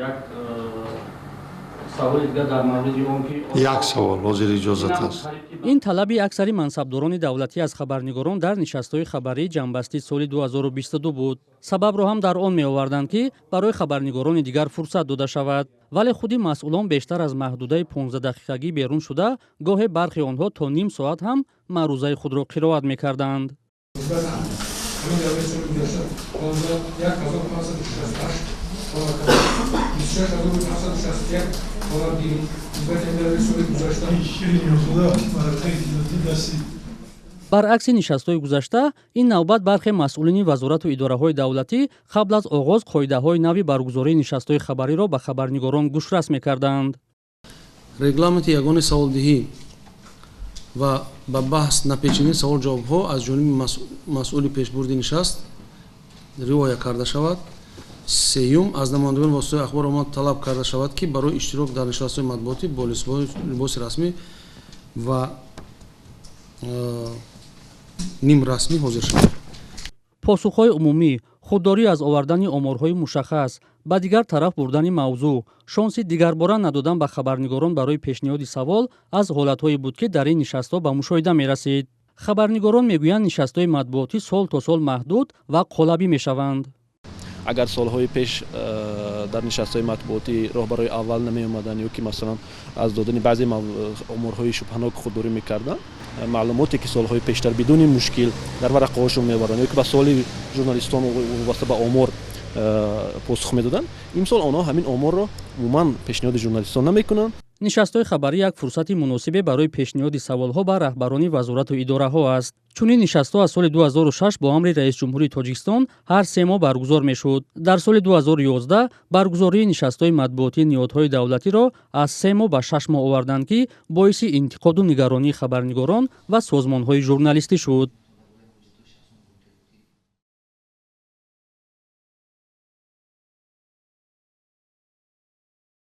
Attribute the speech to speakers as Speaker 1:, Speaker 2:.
Speaker 1: Як саволи дигар дар мавриди он ки
Speaker 2: Як савол ҳозир иҷозат аст.
Speaker 3: Ин талаби аксари мансабдорони давлатӣ аз хабарнигорон дар нишастҳои хабарии ҷамъбастии соли 2022 буд. Сабабро ҳам дар он меоварданд, ки барои хабарнигорони дигар фурсат дода шавад, вале худи масъулон бештар аз маҳдудаи 15-дақиқагӣ берун шуда, гоҳе бархе онҳо то ним соат ҳам маърузаи худро қироат мекарданд.
Speaker 4: Ҳамин давраи соли гузашта 15,568 ҳолат, 26,761 ҳолат дидем нисбати ҳамин давраи соли гузашта.
Speaker 3: Баръакси нишастҳои гузашта, ин навбат бархе масъулини вазорату идораҳои давлатӣ қабл аз оғоз қоидаҳои нави баргузории нишастҳои хабариро ба хабарнигорон гӯшрас мекарданд.
Speaker 5: Регламенти ягони саволдиҳӣ ва ба баҳс напечидани савол-ҷавобҳо аз ҷониби масъули пешбурди нишаст риоя карда шавад. Сеюм, аз намояндагони воситаҳои ахбори омма талаб карда шавад, ки барои иштирок дар нишастҳои матбуотӣ бо либоси расмӣ ва нимрасмӣ ҳозир шаванд.
Speaker 3: Посухҳои умумӣ, худдорӣ аз овардани оморҳои мушаххас, ба дигар тараф бурдани мавзӯъ, шонси дигарбора надодан ба хабарнигорон барои пешниҳоди савол аз ҳолатҳое буд, ки дар ин нишастҳо ба мушоҳида мерасид. Хабарнигорон мегӯянд, нишастҳои матбуотӣ сол то сол маҳдуд ва қолабӣ мешаванд.
Speaker 6: Агар солҳои пеш дар нишастҳои матбуотӣ роҳбарои аввал намеомаданд ё ки, масалан, аз додани баъзе оморҳои шубҳанок худдорӣ мекарданд, маълумоте ки солҳои пештар бидуни мушкил дар варақаҳошон меоварданд ё ки ба суоли журналистон вобаста ба омор посух медоданд, имсол онҳо ҳамин оморро умуман пешниҳоди журналистон намекунанд.
Speaker 3: Нишастҳои хабарӣ як фурсати муносибе барои пешниҳоди саволҳо ба раҳбарони вазорату идораҳо аст. Чунин нишастҳо аз соли 2006 бо амри раисҷумҳури Тоҷикистон ҳар 3 моҳ баргузор мешуд. Дар соли 2011 баргузории нишастҳои матбуотии ниҳодҳои давлатиро аз 3 моҳ ба 6 моҳ оварданд, ки боиси интиқоду нигаронии хабарнигорон ва созмонҳои журналистӣ шуд.